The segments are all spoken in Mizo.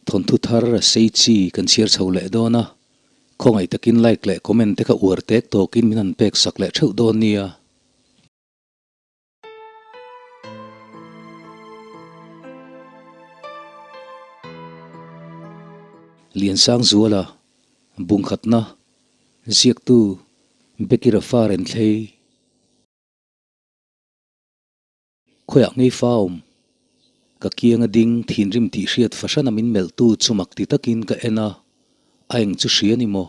Thawnthu thar a sei chi kan chhiar chho leh dawn a, khawngaih takin like leh comment te kha uar tek tawkin min han pek sak leh theuh dawn nia. Liansangzuala, Bungkhatna, Ziaktu, Becky Rafa Renthlei. Khawiah ngei fa awm? Ka kianga ding thinrim tih hriat fahran a min melhtu chu mak ti takin ka en a, a eng chu hria ni maw?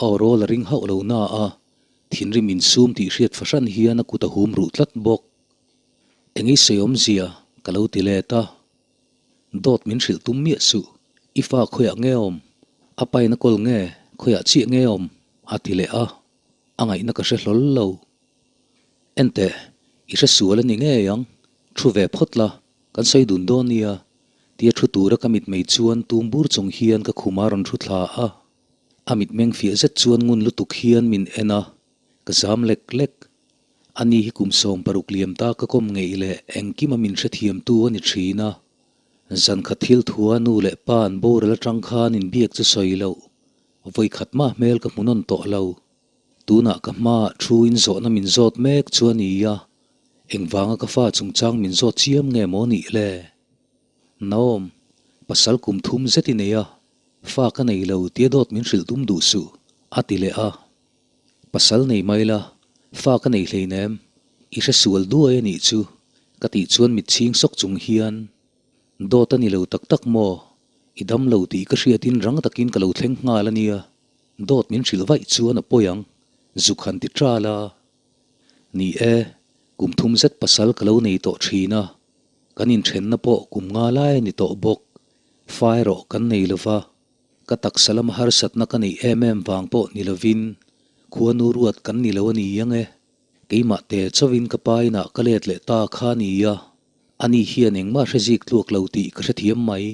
A aw rawl a ring hauh lo na a, thinrim insum tih hriat fahran hian a kut a hum ruh tlat bawk. Eng i sawi awmzia? ka lo ti let a. Dawt min hrilh tum miah suh, i fa khawiah nge awm? A pain a kawl nge? Khawiah chiah nge awm? a ti leh a, a ngaihna ka hre hlawl lo. Enteh, i hre sual a ni ngei ang, thu ve phawt la, kan sawi dun dawn nia, tia thu tura ka mitmei chuan tum bur chung hian ka khum a rawn thu thla a. A mitmeng fiah zet chuan ngun lutuk hian min en a, ka zam lek lek. Ani hi kum 16 liam ta ka kawm ngeih leh engkima min hrethiamtu a ni thin a. Zankhat thil thua nu leh pa an boral atang khan inbiak chu sawi loh, vawikhat mah hmel ka hmu nawn tawh lo. Tunah ka hmaah thu in zawhna min zawt mek chu a ni a, engvanga ka fa chungchang min zawt chiam nge maw nih le? Naom, pasal kum thum zet i nei a, fa ka nei lo tia dawt min hrilh tum duh suh, a ti leh a. Pasal nei mai la, fa ka nei hleinem, i hre sual duai a nih chu, ka tih chuan mit chhing sawk chung hian, Dawt a ni lo tak tak maw? I dam lo tih ka hriatin rang takin ka lo thleng nghal a nia. Dawt min hrilh vaih chuan a pawi ang, zuk han ti ṭal a. Ni e, kum thum zet pasal ka lo nei tawh ṭhin a, kan inṭhenna pawh kum nga lai a ni tawh bawk. Fa erawh kan nei lo va, ka taksa lama harsatna ka neih em em vang pawh ni lovin khuanu ruat kan ni lo a ni ang e. Keimah te chauhin ka pa inah ka let leh ta kha a ni a, ani hian engmah hre zik tluak lo tih ka hrethiam mai.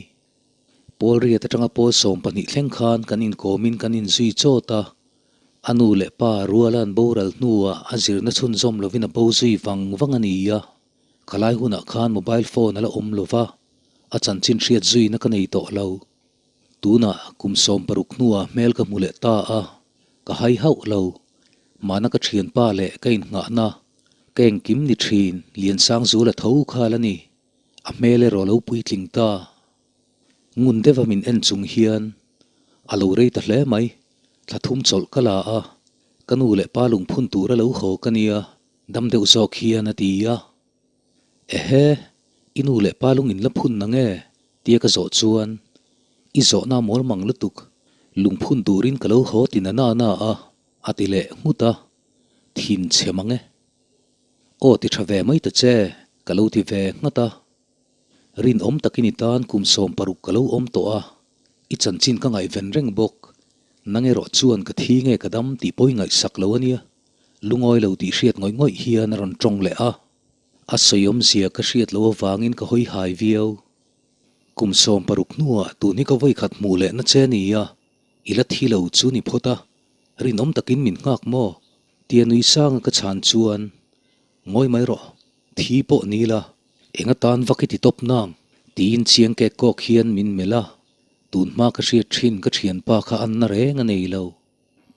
Pawl riat atanga pawl 12 thleng khan kan inkawmin kan inzui chawt a, a nu leh pa ruala an boral hnuah a zirna chhunzawm lovin a bo zui vang vang a ni a, khalai hunah khan mobile phone a la awm lova, a chanchin hriat zuina ka nei tawh lo. Tunah kum 60 hnuah hmel ka hmu leh ta a, ka hai hauh lo. Mahna ka thianpa leh ka innghahna, ka engkim ni thin Liansangzula tho khal a ni. A hmel erawh lo puitling ta. Ngun deuha min en chung hian a lo rei ta hle mai. Thla thum chawlh ka la a, ka nu leh pa lungphun tura lo haw ka nia, dam deuh zawk hian a ti a. Ehe, i nu leh pa lung in la phun na nge? tia ka zawh chuan, I zawhna mawl mang lutuk, lungphun turin ka lo haw ti na na na a, a ti leh nghut a. Thin chhe mang e. Aw ti tha ve mai ta che, ka lo ti ve nghat a. Rinawm takin i tan kum 60 ka lo awm tawh a, i chanchin ka ngaihven reng bawk. Nang erawh chuan ka thi nge ka dam tih pawh i ngaihsak lo a nia. Lungawi lo tih hriat ngawih ngawih hian a rawn tawng leh a. A sawiawmzia ka hriat loh avangin ka hawi hai viau. Kum 60 hnuah tun hi ka vawikhat hmuh leh na che ni a, i la thi lo chu ni phawt a, rinawm takin min nghak maw? Tia nui sanga ka chhan chuan, Ngawi mai rawh, thi pawh ni la, eng atan vak i ti tawp nang? Tiin chiang kek kawk hian min melh a, tun hma ka hriat thin ka thianpa kha an na reng a nei lo.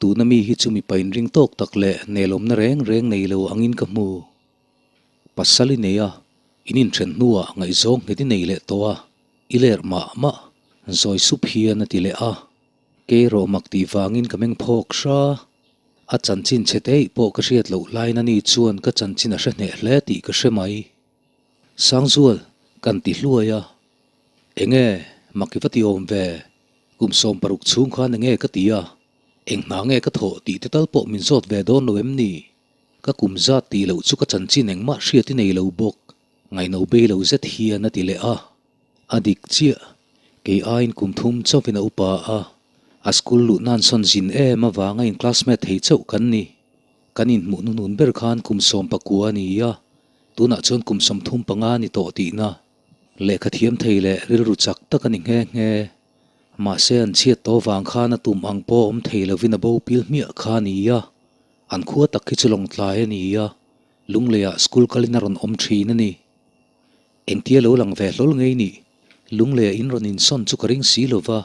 Tuna mi hi chu mipa inring tawk tak leh nelawmna reng reng nei lo angin ka hmu. Pasal i nei a, in inthen hnuah ngaihzawng nghet i nei leh tawh a, i lerh mah mah, zawi sup hian a ti leh a. Kei rawh mak tih vangin ka meng phawk hra. A chanchin chhe teih pawh ka hriat loh laiin ani chuan ka chanchin a hre hneh hle tih ka hre mai. Sangzual, kan ti hluai a. Enge, mak i va ti awm ve? Kum 60 chhung khan enge ka ti a, eng hna nge ka thawh tih te tal pawh min zawt ve dawn lo em ni? Ka kum zat tih loh chu ka chanchin engmah hriat i nei lo bawk, ngaihno bei lo zet hian a ti leh a. A dik chiah, kei aiin kum thum chauhin a upa a, a school luh nan sawn zin em avanga in classmate thei chauh kan ni. Kan inhmuh hnuhnun ber khan kum 19 a ni a, tunah chuan kum 35 a ni tawh tihna. Lehkha thiam thei leh rilru chak tak a ni nghe nghe. Mahse an chhiat tawh vang khan a tum ang pawh awm thei lovin a bo pil hmiah kha a ni a, an khua tak hi chu lawngtlai a ni a, Lungleiah school kalin a rawn awm thin a ni. Engtia lo lang ve hlawl ngei nih? Lungleia in rawn insawn chu ka ring si lo va,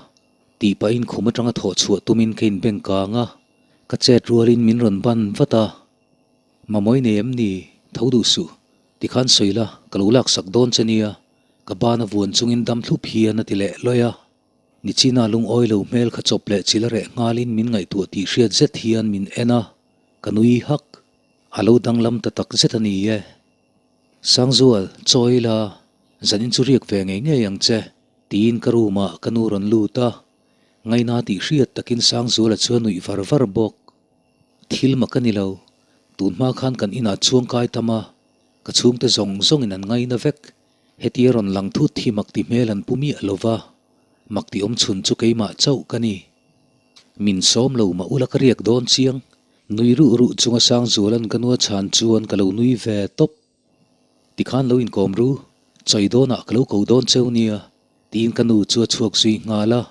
tih pahin khum atanga thawh chhuah tumin ka inbeng kang a, ka chet rualin min rawn ban vat a. Mamawi nei em ni? Tho duh suh. Tikhan sawi la, ka lo laksak dawn che nia, ka ban a vuan chungin dam thlup hian a ti leh lawih a. Nichina lungawi lo hmel kha chawp leh chil a reh nghalin min ngaihtuah tih hriat zet hian min en a, ka nui hak. A lo danglam ta tak zet a ni e. Sangzual, chawi ila, zanin chu riak ve ngei ngei ang che, tiin ka room ah ka nu rawn lut a. Ngaina tih hriat takin Sangzuala chu a nuih var var bawk. Thil mak a ni lo, tun hma khan kan inah chuang kai tam a, ka chhungte zawng zawngin an ngaina vek. Hetia rawn lang thut hi mak ti hmel an pu miah lo va, mak ti awm chhun chu keimah chauh ka ni. Min sawm lo mah ula ka riak dawn chiang, nui ruh ruh chunga Sangzuala'n ka nua chhan chuan ka lo nui ve tawp. Tikhan lo inkawm ru, chawi dawnah ka lo ko dawn cheu nia, tiin ka nu chu a chhuak zui nghal a.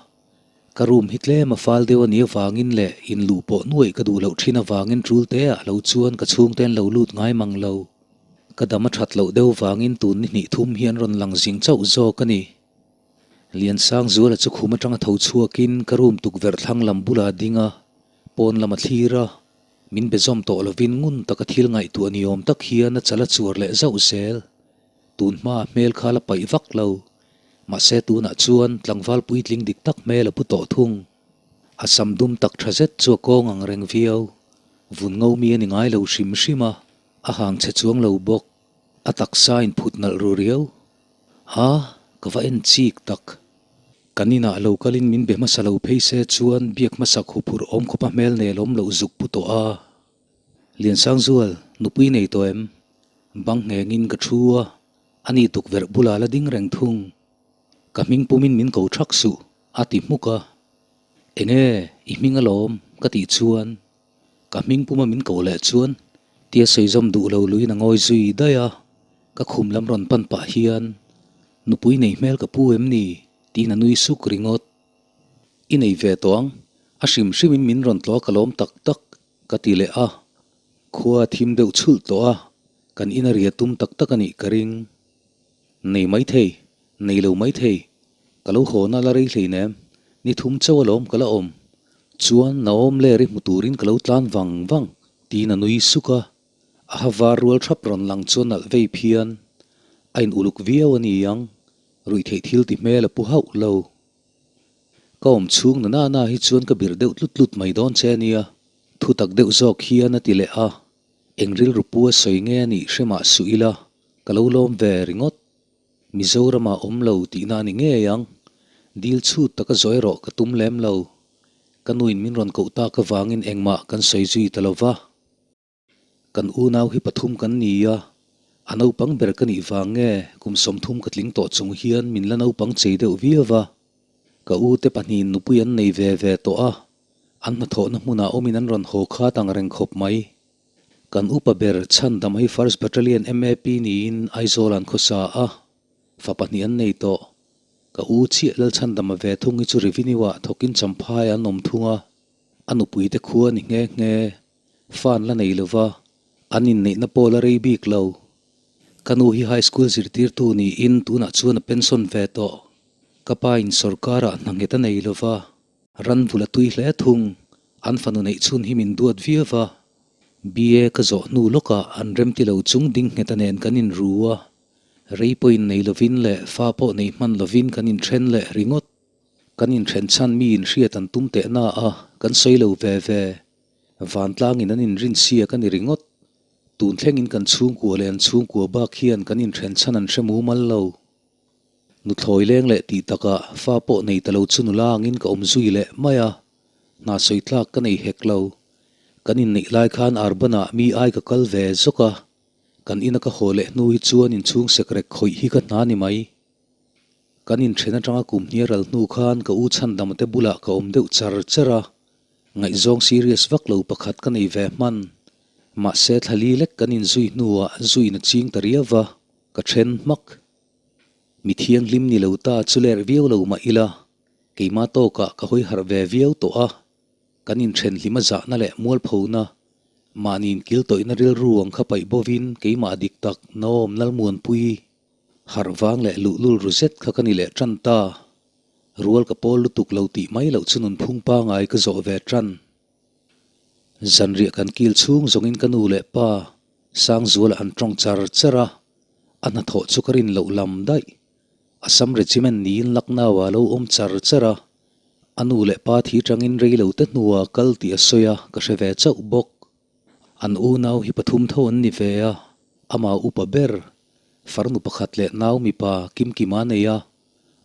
Ka room hi tlem a fal deuh a nih avangin leh in luh pawh nuaih ka duh loh thin avangin tul te ah lo chuan ka chhungte an lo lut ngai mang lo. Ka dam a that loh deuh vangin tun ni hnih thum hi an rawn lang zing chauh zawk a ni. Liansang Zuala chu khum atanga tho chhuakin ka room tukverh thlang lam bulah a ding a, pawn lam a thlir a, min be zawm tawh lovin ngun taka thil ngaihtuah ni awm tak hian a chal a chuar leh zauh zel. Tun hmaa hmel kha la paih vak lo. Mahse tunah chuan tlangval puitling dik tak hmel a pu tawh thung. A sam dum tak tha zet chu a kawng ang reng viau. Vun ngo mi a ni ngai lo hrim hrim a, a hang chhe chuang lo bawk. A taksa inphut nalh ru riau. A, ka va en chik tak. Kan inah lo kalin min be hmasa lo phei se chuan biak hmasak huphurh awm khawpa hmel nelawm loh zuk pu tawh a. Liansangzual, nupui nei tawh em? Bang nghengin ka thu a, ani tukverh bulah la ding reng thung. Ka hming pumin min ko thak suh, a ti hmuk a. Enge, i hming alawm, ka tih chuan. Ka hming puma min ko leh chuan, tia sawi zawm duh lo luiin a ngawi zui daih a. Ka khum lam rawn pan pah hian, Nupui nei hmel ka pu em ni? tiin a nui suk ringawt. I nei ve tawh ang, a hrim hrimin min rawn tlawh a ka lawm tak tak. Ka ti leh a, khua a thim deuh chhulh tawh a, kan in a ria tum tak tak a nih ka ring. Nei mai thei, nei lo mai thei, ka lo haw na la rei hleinem, ni thum chauh alawm ka la awm. Chuan Naom ler i hmu turin ka lo tlan vang vang, tiin a nui suk a, a ha var rual thap rawn lang chuan nalh vei phian. A in uluk viau a ni ang, ruihtheih thil ti hmel a pu hauh lo. Ka awm chhung na na hi chuan ka bir deuh tlut tlut mai dawn che ania, thu tak deuh zawk hian a ti leh a, eng rilru pu a sawi nge a nih hre mah suh ila, ka lo lawm ve ringawt. Mizoramah awm lo tihna a ni ngei ang, dil chhut taka zawh erawh ka tum lem lo. Ka nuin min rawn koh tak avangin engmah kan sawi zui ta lo va. Kan unau hi pathum kan ni a, a naupang ber ka nih vang nge kum 30 ka tling tawh chung hian min la naupang chei deuh viau va. Ka u te pahnihin nupui an nei ve ve tawh a, an hnathawhna hmunah awmin an rawn haw khat ang reng khawp mai. Kan upa ber Chhandam hi First Battalion MAP niin Aizawl an khawsa a, fa pahnih an nei tawh. Ka u chiah Lalchhandama ve thung hi chu Revenue-ah thawkin Champhai an awm thung a, a nupuite khua ni nghe nghe. Fan la nei lova, an inneihna pawh la rei bik lo. Ka nu hi high school zirtirtu niin tunah chuan a pension ve tawh. Ka pa in sorkarah hna nghet a nei lova, ran vul a tui hle thung. An fanu neih chhun hi min duat viau va. BA ka zawh hnu lawkah an remti lo chung ding ngheta nen kan inru a. Rei pawh innei lovin leh fa pawh nei hman lovin kan inthen leh ringawt. Kan inthen chhan mi inhriat an tum teh na a, kan sawi lo ve ve. Vantlangin an inrin siak a ni ringawt. Tun thlengin kan chhungkua leh an chhungkua bak hian kan inthen chhan an hre mumal lo. Nuthlawi leng leh tih takah fa pawh nei ta lo chu nula angin ka awm zui leh mai a, hna sawi tlak ka nei hek lo. Kan inneih lai khan Arban-ah mi ai ka kal ve zawk a, kan ina ka haw leh hnu hi chuan inchhung sekrek khawih hi ka hna ni mai. Kan inthen atanga kum hnial ral hnu khan ka u chhandamate bulah ka awm deuh char char a, Ngaihzawng serious vak lo pakhat ka nei ve hman. Mahse thlali lek kan inzui hnuah zuin a ching ta riau va, ka then hmak. Mi thianghlim ni lo ta chu ler viau lo mah ila, keima tawkah ka hawi harh ve viau tawh a. Kan inthenhlim a zahna leh mualphona, mahni inkil tawihna rilru ang kha paih bovin keimah dik tak Naom Lalmuanpui. Harh vang leh luhlul ru zet kha ka ni leh tan ta. Rual ka pawl lutuk lo tih mai loh chu nunphung pangai ka zawh ve tan. Zanriah kan kil chhung zawngin ka nu leh pa Sangzuala an tawng char char a, a hnathawh chu ka rin loh lam daih. Assam Regiment niin Lucknow ah lo awm char char a, a nu leh pa thi tangin rei lo te hnuah kal tih a sawi a, ka hre ve chauh bawk. An unau hi pathum tho an ni ve a, amah upa ber, farnu pakhat leh nau mipa Kimkima a nei a,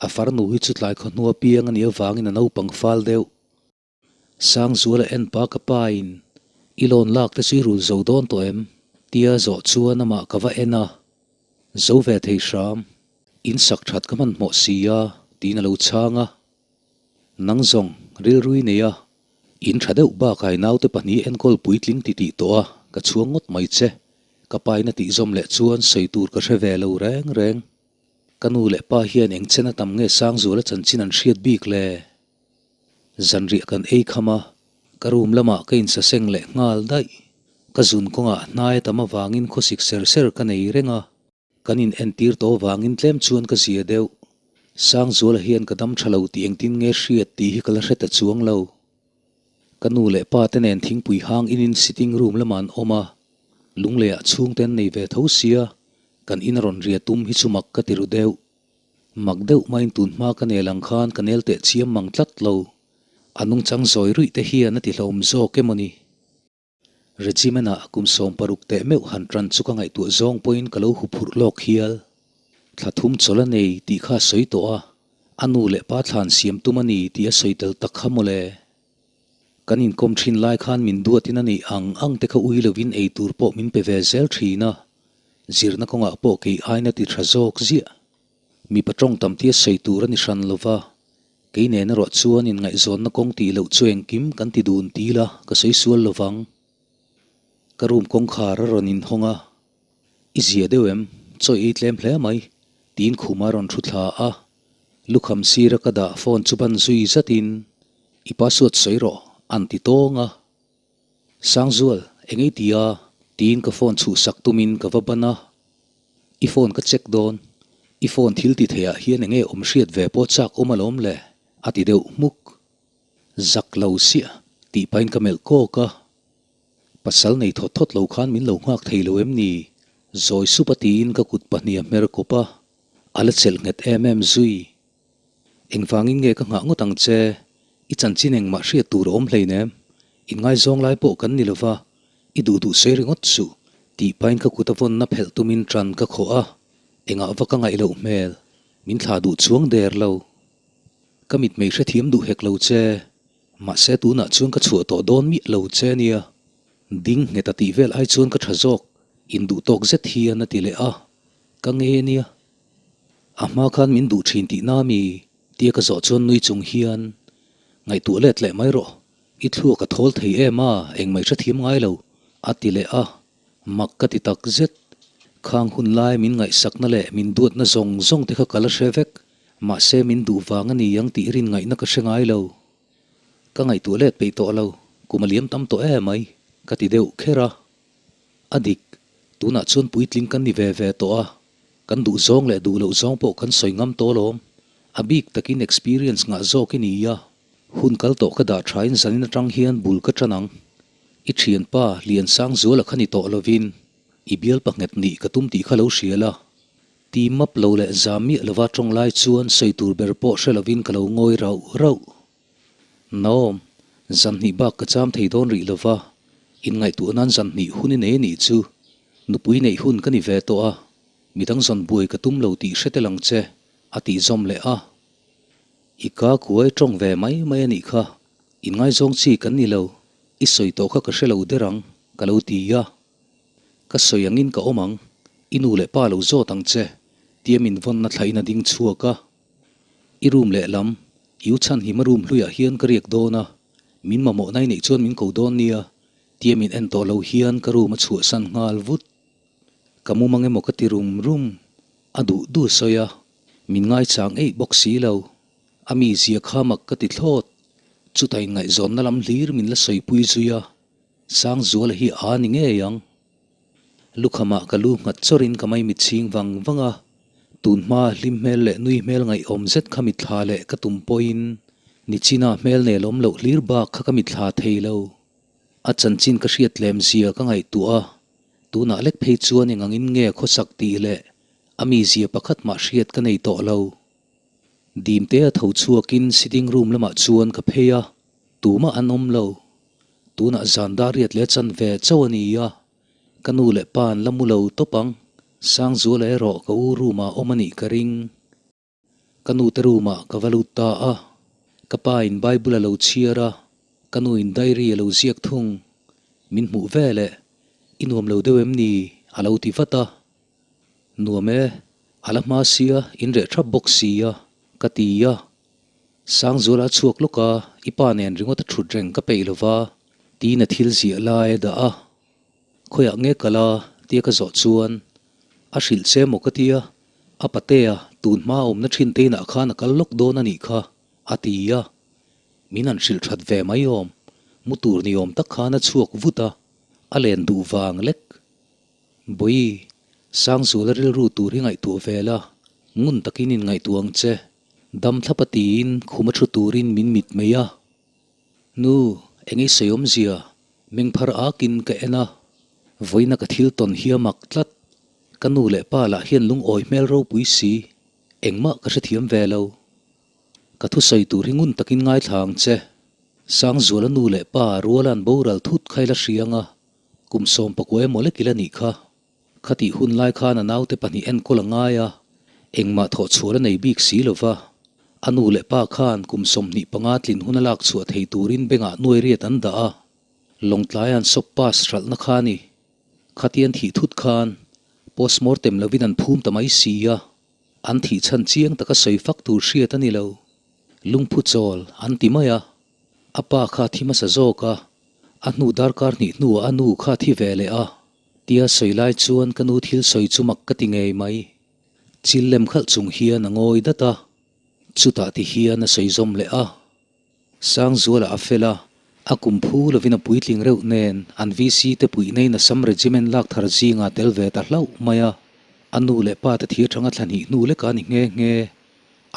a farnu hi chu tlai khawhnua piang a nih avangin a naupang fal deuh. Sangzuala en pa ka pa in i lawn lak te chu i rul zo dawn tawh em? Tia zawh chuan amah ka va en a, zo ve thei hram, in sak that ka hmanhmawh si a tiin a lo chhang a. Nang zawng rilrui nei a, in tha deuh bakah i naute pahnih enkawl puitling ti tih tawh a, ka chhuang ngawt mai che. Ka pa in a tih zawm leh chuan sawi tur ka hre ve lo reng reng. Ka nu leh pa hian eng chen a tam nge Sangzuala chanchin an hriat bik le? Zanriah kan ei kham a, ka room lamah ka insaseng leh nghal daih. Ka zun kawngah hnai a tam avangin khawsik ser ser ka nei reng a, kan in entir tawh avangin tlem chuan ka zia deuh. Sangzuala hian ka dam tha lo tih engtin nge hriat tih hi ka la hre ta chuang lo. Ka nu leh pa te nen thingpui hang inin sitting room lamah an awm a, lungleiah chhungte an nei ve tho sia, kan in a rawn ria tum hi chu mak ka ti ru deuh. Mak deuh maiin tun hma ka nel ang khan ka nel teh chiam mang tlat lo. A nungchang zawi ruih te hian a ti hlawm zawk emaw ni? Regiment-ah kum 16 teh meuh han tan chu ka ngaihtuah zawng pawhin ka lo hu phurh lawk hial. Thla thum chawl a nei tih kha a sawi tawh a, a nu leh pa thlan siam tum a ni tih a sawi tel tak kha mawle. Kan inkawm thin lai khan min duatin a neih ang ang te kha ui lovin ei tur pawh min pe ve zel thin a, zirna kawngah pawh kei aina ti tha zawk ziah. Mipa tawng tam tia sawi tur a ni hran lova, kei nen erawh chuan inngaihzawnna kawng tih loh chu engkim kan ti dun ti ila ka sawi sual lovang. Ka room kawngkhar a rawn inhawng a, I zia deuh em? Chaw ei tlem hle mai, tiin khuma rawn thu thla a. Lukham sira ka dah phone chu ban zui zatin, I password sawi rawh, an ti tawng a. Sangzual, eng ei ti a? Tiin ka phone chhuhsak tumin ka va ban a. I phone ka check dawn. I phone thil ti theiah hian enge awm hriat ve pawh chak awm alawm le, a ti deuh hmuk. Zak lo siah, tih pahin ka melh kawk a. Pasal nei thawt thawt lo khan min lo nghak thei lo em ni? Zawi sup a tiin ka kut pahnih a hmer kawp a, a la chelh nghet em em zui. Engvangin nge ka nghah ngawt ang che? I chanchin engmah hriat tur a awm hleinem. Inngaizawng lai pawh kan ni lova, i duh duh sawi ringawt suh, tih pahin ka kut a vawnna phelh tumin ṭan ka khawh a, engah va ka ngaih loh hmel, min thlah duh chuang der lo. Ka mitmei hrethiam duh hek lo che, mahse tunah chuan ka chhuah tawh dawn miah lo che nia. Ding nghet a tih vel ai chuan ka ṭha zawk, induh tawk zet hian a ti leh a, ka nge nia. A hma khan min duh thin tih na mi? Tia ka zawh chuan nui chung hian, Ngaihtuah let leh mai rawh, i thluak a thawl thei em a, engmah i hrethiam ngai lo, a ti leh a, mak ka ti tak zet. Khang hun lai min ngaihsakna leh min duatna zawng zawng te kha ka la hre vek, mahse min duh vang a ni ang tih rin ngaihna ka hre ngai lo. Ka ngaihtuah let peih tawh lo, kum a liam tam tawh em mai, ka ti deuh kher a. A dik, tunah chuan puitling kan ni ve ve tawh a, kan duh zawng leh duh loh zawng pawh kan sawi ngam tawh alawm. A bik takin experience ngah zawk i ni a, hun kal tawh ka dah thain zanin atang hian bul ka tan ang. I thianpa Liansangzuala kha ni tawh lovin i bialpa nghet nih ka tum tih kha lo hria la. Ti map lo leh zam miah lova tawng lai chuan sawi tur ber pawh hre lovin ka lo ngawi rauh rauh. Naom, zan hnih bak ka cham thei dawn rih lova, inngaihtuah nan zan hnih hun i nei anih chu. Nupui neih hun ka ni ve tawh a, midang zawn buai ka tum lo tih hre tel ang che, a tih zawm leh a. I ka kuai tawng ve mai mai anih kha, inngaizawng chi kan ni lo, i sawi tawh kha ka hre lo der ang, ka lo ti a. Ka sawi angin ka awm ang, i nu leh pa lo zawt ang che, tia min vawnna thlain a ding chhuak a. I room lehlam, i u chhanhima room hluiah hian ka riak dawn a, min mamawhna i neih chuan min ko dawn nia, tia min en tawh lo hian ka room a chhuahsan nghal vut. Ka mumang emaw ka ti rum rum, a duh duh sawi a, min ngaichang eih bawk si lo. A mizia kha mak ka ti thlawt, chutah inngaihzawnna lam hlir min la sawipui zui a, Sangzuala hi a ni ngei ang. Lukhamah ka lu nghat chawrin ka maimit chhing vang vang a. Tun hmaa hlim hmel leh nui hmel ngaihawm zet kha mitthla leh ka tum pawhin Nichina hmel nelawm loh hlir bak kha ka mitthla thei lo. A chanchin ka hriat lem zia ka ngaihtuah a, tunah lek phei chuan eng angin nge khawsak tih leh a mizia pakhat mah hriat ka nei tawh lo. Dimte a tho chhuakin sitting room lamah chuan ka phei a, tumah an awm lo. Tunah zan dar riat leh chan ve chauh a ni a, ka nu leh pa an la mu lo tawp ang. Sangzuala erawh ka u room ah awm a nih ka ring. Ka nu te room ah ka va lut ta a, ka pa in Bible a lo chhiar a, ka nu in diary a lo ziak thung. Min hmuh veleh, I nuam lo deuh em ni? a lo ti vat a. Nuam e, a la hma sia, in reh thap bawk sia, ka ti a. Sangzuala a chhuak lawk a, i pa nen ringawt a thut reng ka peih lo va, tiin a thil ziah lai a dah a. Khawiah nge kal a? tia ka zawh chuan, A hrilh che maw ka tia, a patea tun hma awmna thin te inah khan a kal lawk dawn a nih kha, a ti a. Min han hrilh that ve mai awm, mu tur ni awm tak khan a chhuak vut a, a len duh vang lek. Bawi, Sangzuala rilru tur hi ngaihtuah ve la, ngun takin in ngaihtuah ang che. Dam thlapa tiin khum a thu turin min mit mai a. Nu, eng i sawi awmzia? Mengphar akin ka en a. Vawiina ka thil tawn hi a mak tlat. Ka nu leh pa lah hian lungawi hmel ropui si. Engmah ka hrethiam ve lo. Ka thusawi tur hi ngun takin ngaithla ang che. Sangzuala nu leh pa Ruala'n boral thut kha ila hriang a. Kum sawmpakua emaw lek ila nih kha. Khatih hun lai khan a naute pahnih enkawl a ngai a, engmah thawh chhual a nei bik si lo va. A nu leh pa khan kum 25 tlin hun a lak chhuah thei turin bengah nuai riat an dah a, Lawngtlaia'n sop pass hralhna kha a ni. Khatian thih thut khan postmortem lovin an phum ta mai si a, an thih chhan chiang taka sawi fak tur hriat a ni lo. Lungphu chawl an ti mai a. A pa kha thi hmasa zawk a, a hnu darkar hnih hnuah a nu kha thi ve leh a. Tia sawi lai chuan ka nu thil sawi chu mak ka ti ngei mai. Chil lem khalh chung hian a ngawi dat a, chutah ti hian a sawi zawm leh a. Sangzuala a fel a, a kum phu lovin a puitling reuh nen an VC te puihna in Assam Regiment lak thar zingah tel ve ta hlauh mai a. A nu leh pa te thir thanga thla hnih hnu lekah a ni nghe nghe.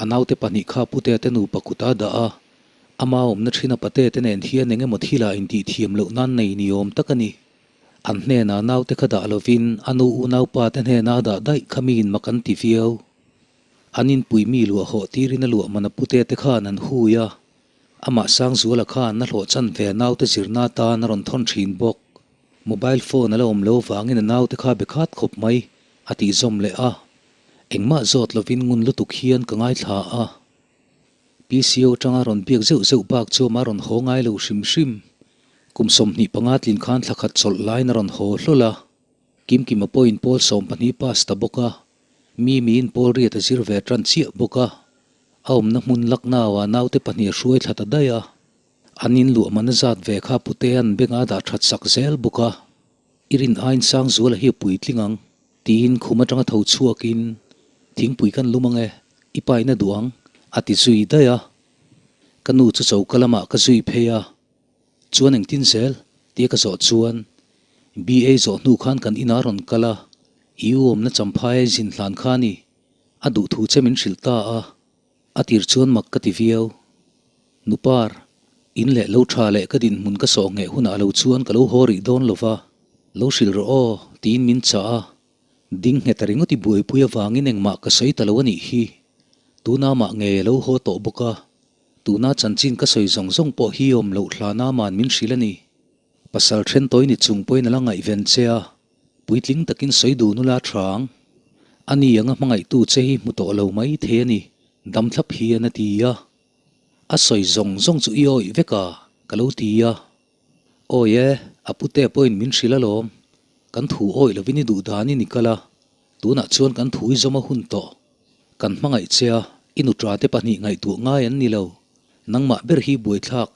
A naute pahnih kha Putea te nupa kut a dah a, Ama awmna thin a pate te nen hian eng emaw thil ah intih thiam loh nan nei ni awm tak a ni. An hnenah naute kha dah lovin a nu unaupa te hnena a dah daih kha miin mak an ti viau. An inpui mi luah hawh tirin a luah man a pute te khan an hui a, amah Sangzuala khan a hlawh chan ve naute zirna atan a rawn thawn thin bawk. Mobile phone a la awm lo vangin a naute kha be khat khawp mai a tih zawm leh a. Engmah zawt lovin ngun lutuk hian ka ngaithla a. PCO atanga rawn biak zeuh zeuh bak chu amah rawn haw ngai lo hrim hrim. Kum 25 tlin khan thla khat chawlh laiin a rawn haw hlawl a. Kimkima pawhin pawl 12 pass ta bawk a, mi miin pawl riat a zir ve tan chiah bawk a. A awmna hmun Lucknow-ah naute pahnih a hruai thla ta daih a. An inluah man a zat ve kha Putea'n bengah a dah that sak zel bawk a. I rin aiin Sangzuala hi a puitling ang. Tiin khum atanga tho chhuakin, Thingpui kan lum ang e, i pa in a duh ang, a ti zui daih a. Ka nu chu choka lamah ka zui phei a, Chuan engtin zel? tia ka zawh chuan, BA zawh hnu khan kan inah rawn kal a, i u awmna champhai a zin hlan kha a ni, a duh thu che min hrilh ta a. A tir chuan mak ka ti viau. Nupar, in leh lo tha leh ka dinhmun ka sawh ngheh hunah lo chuan ka lo haw rih dawn lo va, lo hrilh rawh aw, tiin min chah a. Ding nghet a ringawt i buaipui avangin engmah ka sawi ta lo a nih hi. Tuna mah ngei a lo haw tawh bawk a, tuna chanchin ka sawi zawng zawng pawh hi awm loh hlana man min hrilh a ni. Pasal then tawi ni chung pawhin a la ngaihven che a, puitling takin sawi dun ula tha ang. A ni anga hmangaihtu che hi hmu tawh lo mai thei a ni, dam thlap hian a ti a. A sawi zawng zawng chu i awih vek a, ka lo ti a. Awi e, a pute pawhin min hrilh alawm. Kan thu awih lovin i duh danin i kal a, tunah chuan kan thu i zawm a hun tawh. Kan hmangaih che a, i nutra te pahnih ngaihtuah ngai an ni lo. Nangmah ber hi buaithlak.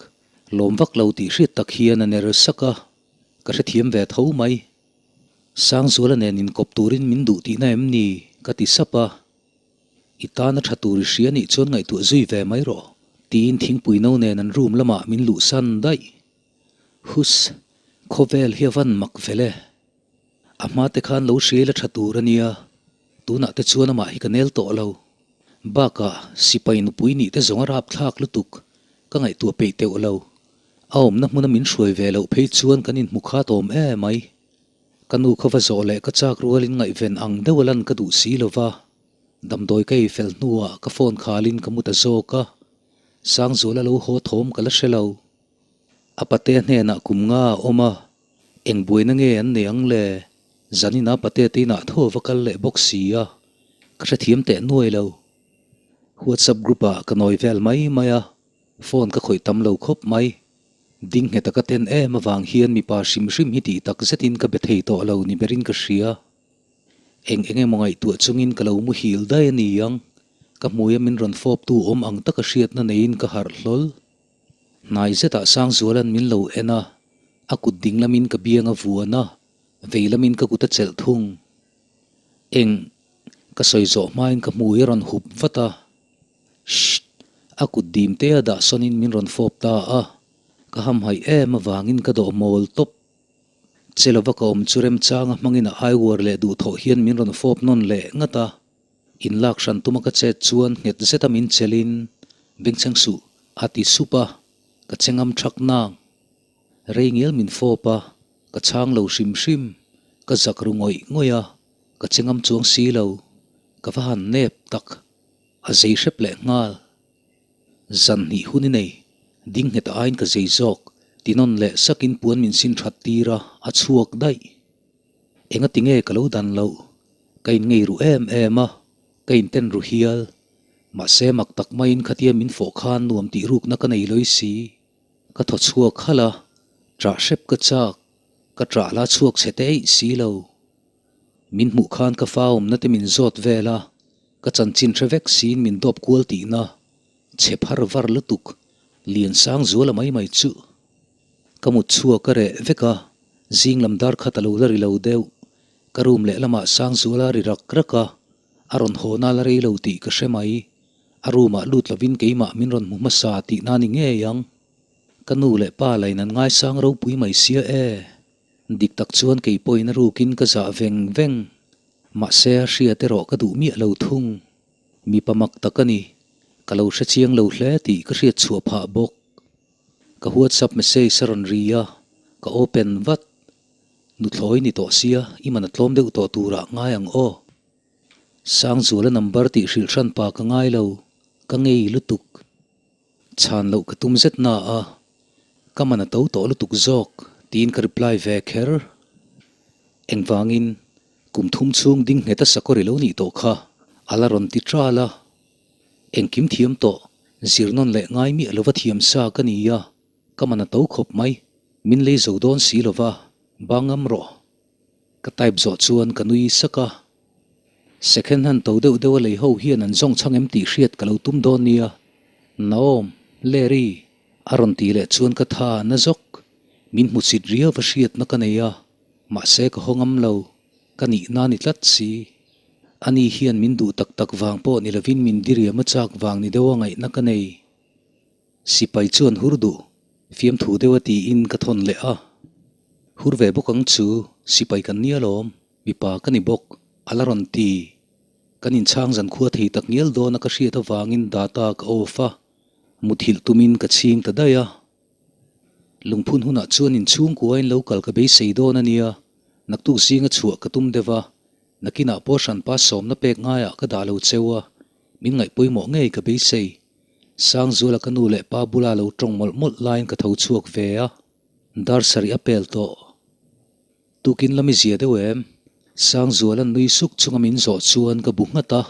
Lawm vak lo tih hriat tak hian a ner sak a, ka hrethiam ve tho mai. Sangzuala nen inkawp turin min duh tihna em ni? ka ti sap a. I tana tha tur i hria nih chuan ngaihtuah zui ve mai rawh, tiin thingpui no nen an room lamah min luhsan daih. Hus, khawvel hi a van mak vel e. A hma te khan lo hria ila tha tur a nia. Tunah te chuan amah hi ka nel tawh lo. Bakah, sipai nupui nih te zawng a rapthlak lutuk, ka ngaihtuah peih teuh lo. A awmna hmuna min hruai ve loh phei chuan kan inhmu khat awm em mai. Ka nu kha va zawh leh ka chak rualin ngaihven ang deuh a lan ka duh si lo va. Damdawi ka ei fel hnuah ka phone khalin ka mu ta zawk a, Sangzuala lo haw thawm ka la hre lo. A patea hnenah kum nga a awm a, eng buaina nge an nei ang le? Zanin a patea te inah tho a va kal leh bawk si a, ka hrethiam teh nuai lo. WhatsApp group ah ka nawi vel mai mai a, phone ka khawih tam lo khawp mai. Ding ngheta ka ten em avang hian mipa hrim hrim hi tih tak zetin ka be thei tawh lo ni berin ka hria. Eng eng emaw ngaihtuah chungin ka lo muhil daih a ni ang, ka hmuia min rawn fawptu awm ang taka hriatna neiin ka harh hlawl. Hnai zetah Sangzuala'n min lo en a, a kut ding lamin ka biang a vuan a, vei lamin ka kut a chelh thung. Eng, ka sawi zawh hmain ka hmui a rawn hup vat a. Shh! A kut dim te a dah sawnin min rawn fawp ta a, ka hamhaih em avangin ka dawh mawl tawp. Che lova ka awm chu remchanga hmangin a ai uar leh duhthawh hian min rawn fawp nawn leh ngat a. In lak hran tuma ka chet chuan nghet zeta min chelin, Bengchheng suh, a ti sup a, ka che ngam thak nang. Rei ngial min fawp a, ka chhang lo hrim hrim, ka zak ru ngawih ngawih a, ka che ngam chuang si lo, ka va han nep tak, a zei hrep leh nghal. Zan hnih hun i nei, ding nghet aiin ka zei zawk, ti nawn leh sakin puan min sin that tir a, a chhuak daih. Engati nge ka lo dan loh? Ka inngei ru em em a, ka inten ru hial. Mahse mak tak maiin khatia min fawh khan nuam tih rukna ka nei lawih si. Ka thaw chhuak halh a, ṭah hrep ka chak, ka ṭah la chhuak chhe te eih si lo. Min hmuh khan ka fa awmna te min zawt vel a, ka chanchin hre vek siin min dawp kual tihna, chhe phar var lutuk, lian sang zuala mai mai chu. Ka mut chhuak a reh vek a, zing lam dar khat a lo la ri lo deuh. Ka room lehlamah Sangzuala ri rak rak a, a rawn haw nal a rei lo tih ka hre mai. A room ah lut lovin keimah min rawn hmu hmasa tih na ni ngei ang. Ka nu leh pa lain an ngaisang ropui mai sia e. Dik tak chuan kei pawhin a rukin ka zah veng veng. Mahse a hriat erawh ka duh miah lo thung. Mipa mak tak a ni. Ka lo hrechiang lo hle tih ka hriat chhuah phah bawk. Ka WhatsApp message a rawn ri a, ka open vat. Nuthlawi ni tawh sia, i man a tlawm deuh tawh turah ngai ang aw. Sangzuala number tih hrilh hran pa ka ngai lo, ka ngei lutuk. Chhan loh ka tum zet na a, ka man a to tawh lutuk zawk tiin ka reply ve kher. Engvangin kum thum chhung ding nghet a sakawr i lo nih tawh kha a la rawn ti tral a. Engkim thiam tawh, zir nawn leh ngai miah lova thiam sa ka ni a, ka man a to khawp mai, min lei zo dawn si lova, ba ngam rawh. Ka type zawh chuan ka nui sak a, second hand to deuh deuh a lei ho hian an zawng chhang em tih hriat ka lo tum dawn nia, Naom, Larry, a rawn tih leh chuan ka tha na zawk, min hmuchit riau va hriatna ka nei a, mahse ka haw ngam lo, ka nihna ni tlat si. Ani hian min duh tak tak vang pawh ni lovin min diriam a chak vang ni deuh a ngaihna ka nei. Sipai chuan hur duh, fiamthu deuh a tiin ka thawn leh a. Hur ve bawk ang chu, sipai kan nia lawm, mipa ka ni bawk, a la rawn ti. Kan inchhang zan khua thei tak ngial dawn a ka hriat avangin data ka off a, muthilh tumin ka chhing ta daih a. Lungphun hunah chuan inchhungkuain lo kal ka beisei dawn a nia, naktuk zinga chhuah ka tum deuh a, Nakinah pawh hranpa sawmna pek ngaiah ka dah lo cheu a, min ngaih pawimawh ngei ka beisei. Sangzuala ka nu leh pa bula lo tawng mawlh mawlh laiin ka tho chhuak ve a, dar sarih a pel tawh. Tukin lam i zia deuh em? Sangzuala'n nui suk chunga min zawh chuan ka bu nghat a.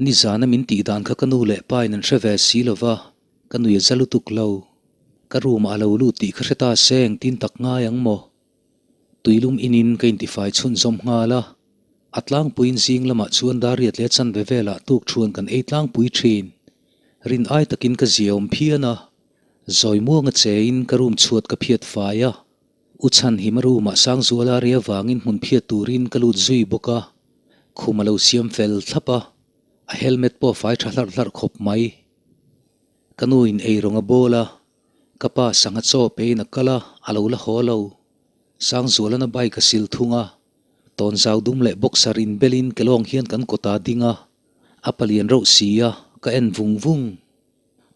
Nizana min tih dan kha ka nu leh pa in an hre ve si lo va, ka nui a za lutuk lo. Ka room ah a lo lut tih ka hre ta se engtin tak ngai ang maw? Tuilum inin ka intifai chhunzawm nghal a, a tlangpuiin zing lamah chuan Dariat leh chanve velah tuk thuan kan ei tlangpui thin. Rin ai takin ka ziaawm phian a, zawi muanga chein ka room chhuat ka phiat fai a, U Chhanhima room ah Sangzuala ri avangin hmun phiat turin ka lut zui bawk a, khum a lo siam fel thlap a, a helmet pawh a fai tha hlarh hlarh khawp mai. Ka nu in eirawng a bawl a, Ka pa sangha chaw peiin a kal a, a lo la haw lo. Sangzualana bike a sil thung a. Tawnzau dum leh boxer inbelin kelawng hian kan kawtah a ding a, a palian reuh si a, ka en vung vung.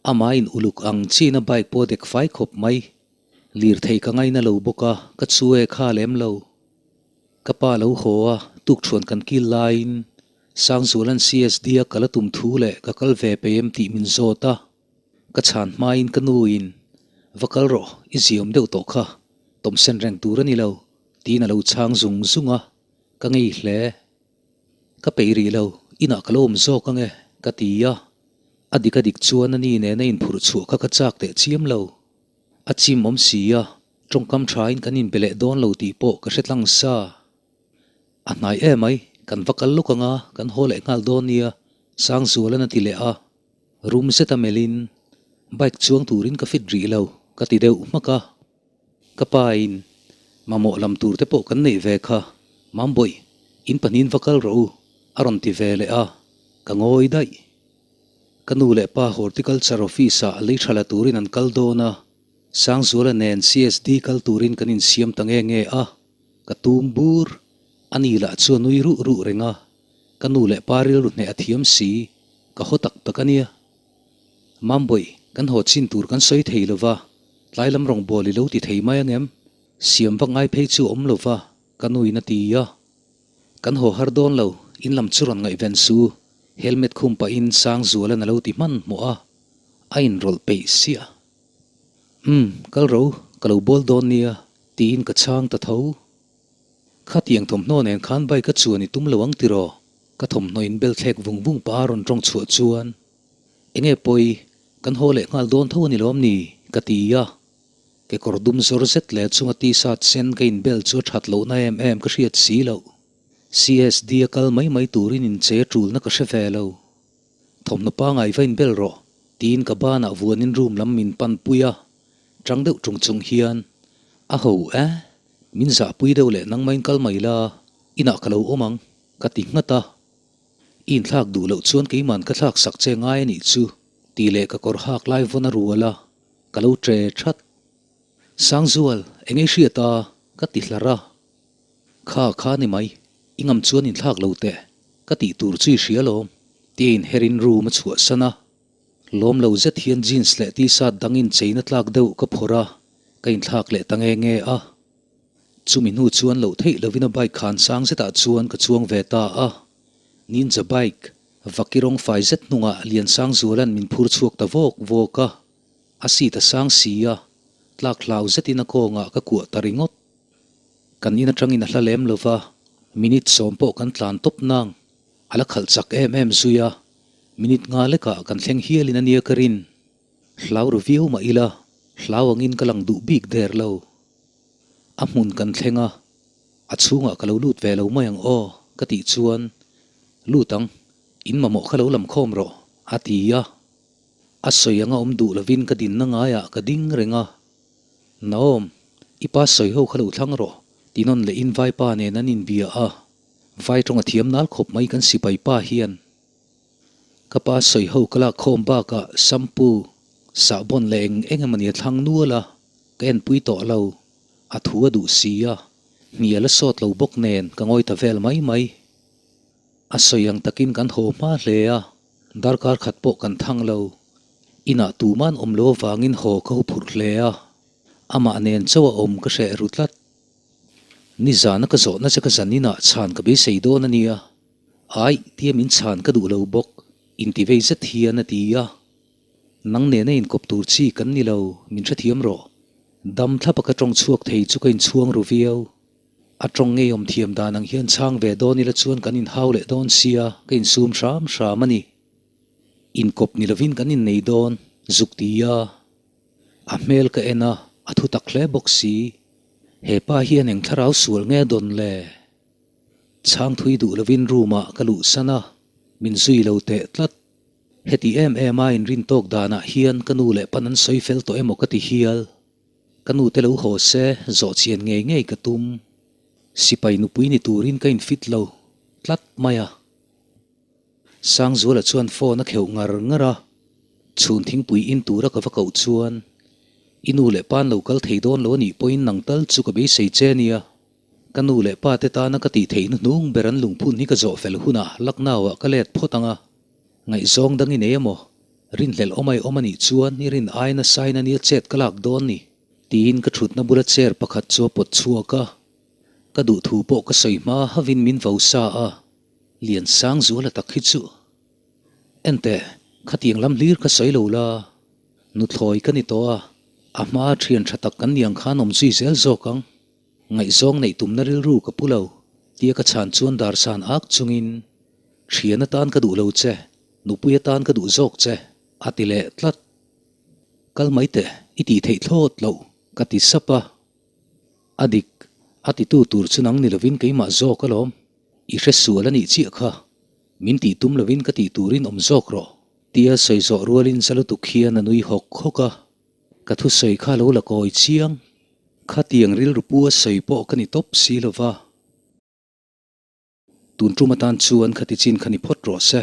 Amah in uluk ang chiin a bike pawh a dek fai khawp mai. Lirthei ka ngaina lo bawk a, ka chu e kha lem lo. Ka pa lo haw a, tukṭhuan kan kil laiin Sangzuala'n CSD a kal a tum thu leh ka kal ve peih em tih min zawt a. Ka chhan hmain ka nuin, Va kal rawh, i ziawm deuh tawh kha, tawmsen reng tur a ni lo, tiin a lo chhang zung zung a, ka ngei hle. Ka peih rih lo, inah ka lo awm zawk ang e, ka ti a. A dik a dik chuan a ni nena inphurh chhuah kha ka chak teh chiam lo. A chim awm si a, tawngkam thain kan inbe leh dawn lo tih pawh ka hre tlang sa. A hnai em ai, kan va kal lawk ang a, kan haw leh nghal dawn nia, Sangzuala'n a ti leh a. Rum zeta melhin, Bike chuang turin ka fit rih lo, ka ti deuh hmak a. Ka pain, Mamawh lam tur te pawh kan neih ve kha, Mambawih, in pahnihin va kal rawh u, a rawn ti ve leh a, ka ngawi daih. Ka nu leh pa Horticulture Office-ah lei tha la turin an kal dawn a, Sangzuala nen CSD kal turin kan insiam ta nge nge a, ka tum bur. A ni lah chu a nui ruh ruh reng a, ka nu leh pa rilru hneh a thiam si, ka haw tak tak a nia. Mambawih, kan haw chin tur kan sawi thei lo va, tlai lam rawngbâwl i lo ti thei mai ang em? Siam vak ngai phei chu a awm lo va, ka nuin a ti a. Kan haw har dawn lo, in lam chu rawn ngaihven su, helmet khum pahin Sangzuala'n a lo ti hmanhmawh a, a inrawlh peih siah. Umm, kal ro, ka lo bawl dawn nia, tiin ka chhang ta tho. Khatiang thawmhnaw nen khan bike a chuan i tum lo ang tiraw? Ka thawmhnaw in bel thlek vung vung pah a rawn tawng chhuah chuan, Enge pawi, kan haw leh nghal dawn tho a ni lawm ni? ka ti a. Kekawr dum zawr zet leh chunga t-shirt sen ka inbel chu a that lohna em em ka hriat si loh. CSD a kal mai mai turin inche tulna ka hre ve lo. Thawmhnaw pangai va inbel rawh, tiin ka banah vuanin room lam min pan pui a, tang deuh tung chung hian, A ho e, min zahpui deuh leh nangmahin kal mai la, inah ka lo awm ang, ka ti nghat a. I inthlak duh loh chuan keiman ka thlak sak che ngai a nih chu, tih leh ka kawr hak lai vawn a rual a, ka lo tre that. Sangzual, eng ei hriat a? ka ti hlar a. Kha kha ni mai, i ngam chuan inthlak lo teh, ka tih tur chu i hria lawm, tia inherin room a chhuahsan a. Lawm lo zet hian jeans leh t-shirt dang incheina tlak deuh ka phawrh a, ka inthlak leh ta nge nge a. Chumi hnu chuan loh theih lovin a bike khan sang zetah chuan ka chuang ve ta a. Ninja bike, vaki rawng fai zet hnungah Liansangzuala'n min phur chhuak ta vawk vawk a. A seat a sang si a, tlak hlau zetin a kawngah ka kuah ta ringawt. Kan in atangin a hla lem lo va, minute sawm pawh kan tlan tawp nang. A la khalh chak em em zui a, minute nga lekah kan thleng hialin a nia ka rin. Hlau ru viau mah ila, hlau angin ka lang duh bik der lo. A hmun kan thleng a, a chhungah ka lo lut ve lo mai ang aw, ka tih chuan, Lut ang, in mamawh kha lo lam khawm rawh, a ti a. A sawi anga awm duh lovin ka dinna ngaiah ka ding reng a. Naom, i pa sawi ho kha lo thlang rawh, ti nawn leh in vaipa nen an inbia a. Vai tawng a thiam nal khawp mai kan sipai pa hian. Ka pa sawi ho ka lak khawm bakah shampoo, sahbawn leh eng eng emawni a thlang nual a, ka enpui tawh lo. A thu a duh si a, hnial a sawt lo bawk nen ka ngawi ta vel mai mai. A sawi ang takin kan haw hma hle a, darkar khat pawh kan thang lo. Inah tuman awm lo avangin haw ka huphurh hle a, amah nen chauh a awm ka hreh ru tlat. Nizana ka zawhna che ka zaninah chhan ka beisei dawn a nia. Aih, tia min chhan ka duh lo bawk, intivei zet hian a ti a. Nang nena inkawp tur chi kan ni lo, min hrethiam rawh. Dam thlapa ka tawng chhuak thei chu ka inchhuang ru viau. A tawng ngeiawm thiam dan ang hian chhang ve dawn ila chuan kan inhau leh dawn sia, ka insum hram hram a ni. Inkawp ni lovin kan innei dawn, zuk ti a. A hmel ka en a, a thu tak hle bawk si. He pa hian eng thlarau sual nge dawn le? Chhang thui duh lovin room ah ka luhsan a, min zui lo teh tlat. Heti em em a inrin tawk danah hian ka nu leh pan an sawi fel tawh emaw ka ti hial. Ka nu te lo haw se, zawh chian ngei ngei ka tum. Sipai nupui ni turin ka infit lo tlat mai a. Sangzuala chuan phone a kheuh ngar ngar a, chhun thingpui in tura ka va koh chuan, I nu leh pa'n lo kal thei dawn lo a nih pawhin nang tal chu ka beisei che nia. Ka nu leh pa te tana ka tih theih hnuhnung ber an lungphun hi ka zawh fel hunah Lucknow-ah ka let phawt ang a. Ngaihzawng dang i nei emaw? Rinhlelh awm ai awm a nih chuan i rin ai nasa in ania chet ka lak dawn ni? Tiin ka thutna bula chair pakhat chu a pawt chhuak a. Ka duh thu pawh ka sawi hma havin min vo sa a, Liansangzuala tak hi chu. Enteh, khatiang lam hlir ka sawi lo la, nuthlawi ka ni tawh a, a hma thian tha tak kan ni ang khan awm zui zel zawk ang. Ngaihzawng neih tumna rilru ka pu lo, tia ka chhan chuan dar san ak chungin, Thian atan ka duh lo che, nupui atan ka duh zawk che, a ti leh tlat. Kal mai teh, i tih theih thlawt loh, ka ti sap a. A dik, a titu tur chu nang ni lovin keimah zawk alawm. I hre sual a nih chiah kha. Min tih tum lovin ka tih turin awm zawk rawh. Tia sawi zawh rualin za lutuk hian a nui hawk hawk a. Ka thusawi kha lo la kawi chiang. Khatiang rilru pu a sawi pawh ka ni tawp si lova. Tun tum atan chuan khati chin kha ni phawt rawh se.